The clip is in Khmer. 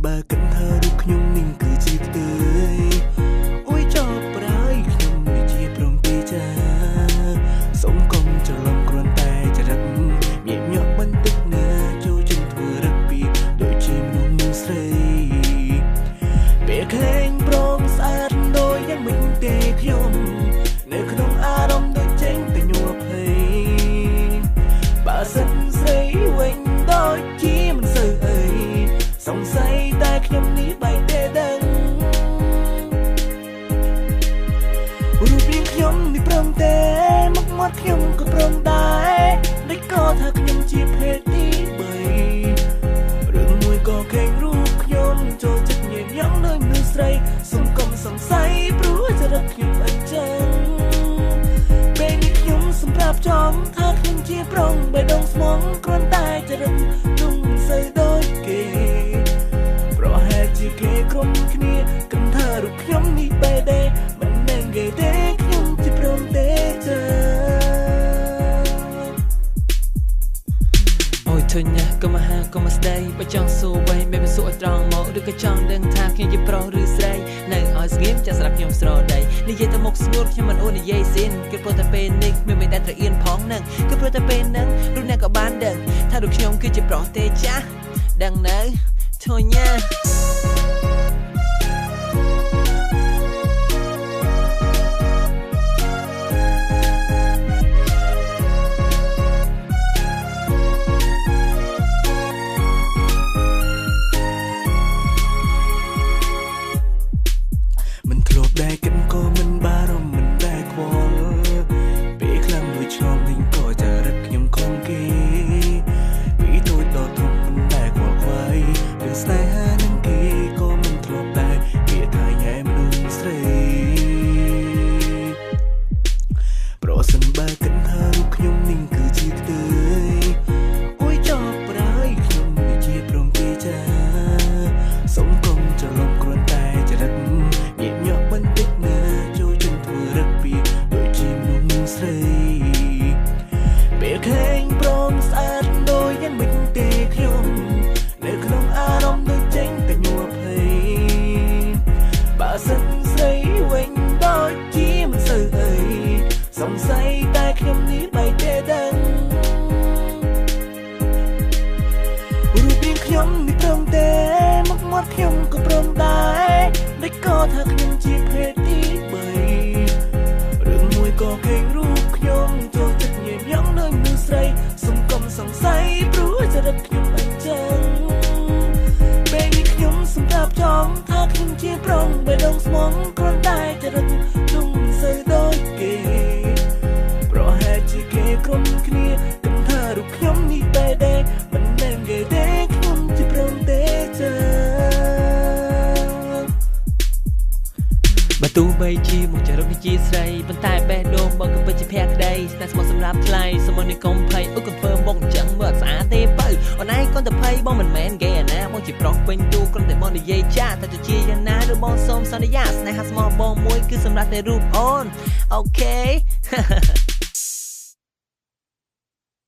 បើគិតថារូបខ្ញុំនេះគឺជាខ្ទើយអួយចប់ប្រយខ្ញុំនេះជាប្រងទេចាសូមកុំច្រឡំគ្រាន់តែចរិតញៀកញាក់បន្តិចណាចូលចិត្តធ្វើរឹកពីដូចជាមនុស្សស្រីពេលឃើញប្រងស្អាតដូចយ៉ាងមិនទេខ្ញុំនៅក្នុងអារម្មណ៍ដូចចេញតែញ័រភ័យបើសិនស្រីវិញដូចជាមិនសូវអីសង្ស័យតែខ្ញុំនេះបែកទេដឹងរូបរាងខ្ញុំនេះព្រមទេមុខមាត់ខ្ញុំក៏ព្រមដែរដូចក៏ថាខ្ញុំជាភេទទី3រឿងមួយក៏ខេងរូបខ្ញុំចូលចិត្តញ៉ាំយ៉ាងដូចមនុស្សស្រីសូមកុំសង្ស័យព្រោះចរិតខ្ញុំអញ្ចឹងពេលនេះខ្ញុំសម្រាប់ចង់ថាខ្ញុំជាប្រុងបេះដូងស្មងគ្រាន់តែចរិតនោះមិនសូវដូចគេប្រហែលជាគេក្រុមគ្នាគំថារូបខ្ញុំនេះបែដេមិនមែនគេទេខ្ញុំជាព្រមទេចាអូយធុញណាស់កុំហាកុំស្ដីបើចង់សួរវិញមិនសួរឲ្យត្រង់មកឬក៏ចង់ដឹងថាខ្ញុំជាប្រុសឬស្រីនៅឲ្យស្ងៀមចាក់ស្រាប់ខ្ញុំស្រដីនិយាយទៅមុខស្ងួតខ្ញុំមិនអួតនិយាយស៊ីនគឺព្រោះតែពេលនេះគ្មានមិនដែលត្រអៀនផងនឹងគឺព្រោះតែពេលហ្នឹងរូបអ្នកក៏បានដឹងថារូបខ្ញុំគឺជាប្រុសទេចាស់ដឹងនៅធុញណាមិនធ្លាប់ដែលគិតក៏មិនបារម្ភមិនដែលខ្វល់ពេលខ្លាំងដូចឆ្លងវិញក៏ចរិតខ្ញុំខំគេពីតូចដល់ធំមិនដែលខ្វល់ខ្វាយរឿងស្នេហានឹងគេក៏មិនធ្លាប់ដែរពាក្យថាញ៉ែមនុស្សស្រីប្រសិនបើគិតថារូបខ្ញុំនេះគឺជាខ្ទើយអួយចប់ប្រយខ្ញុំនេះជាប្រងទេចាសូមកុំច្រឡំគ្រាន់តែចរិតញៀកញាក់បន្តិចណាចូលចិត្តធ្វើរឹកពីដូចជាមនុស្សស្រីពេលឃើញប្រងស្អាតដូចយ៉ាងមិនទេខ្ញុំនៅក្នុងអារម្មណ៍ដូចចេញតែញ័រភ័យបើសិនស្រីវិញដូចជាមិនសូវអីសង្ស័យតែខ្ញុំនេះបែកទេដឹងរូបរាងខ្ញុំនេះព្រមទេមុខមាត់ខ្ញុំក៏ព្រមដែរដូចក៏ថាខ្ញុំជាភេទទី3រឿងមួយក៏ខេងរូបខ្ញុំចូលចិត្តញ៉ាំយ៉ាងដូចមនុស្សស្រីសូមកុំសង្ស័យព្រោះចរិតខ្ញុំអញ្ចឹងពេលនេះខ្ញុំសម្រាប់ចង់ថាខ្ញុំជាប្រុងបេះដូងស្មងគ្រាន់តែចរិតនោះមិនសូវដូចគេប្រហែលជាគេក្រុមគ្នាគំថារូបខ្ញុំនេះបែដេមិនមែនគេទេខ្ញុំជាប្រុងទេចាបើទោះបីជាមុខចរិតនេះជាស្រីប៉ុន្តែបេះដូងបងក៏ពិតជាភក្តីស្នេហ៍ស្មោះសម្រាប់ថ្លៃសូមនេះកុំភ័យអូកុំធ្វើមុខអញ្ចឹងមើលអត់ស្អាតទេបើអូនឯងកូនតែភ័យបងមិនមែនគេអាណាបងជាប្រុសពេញទូគ្រាន់តែបងនិយាយចាតែទៅជាយ៉ាងណាឬបងសូមសន្យាស្នេហាស្មោះបងមួយគឺសម្រាប់តែរូបអូនអូខេ។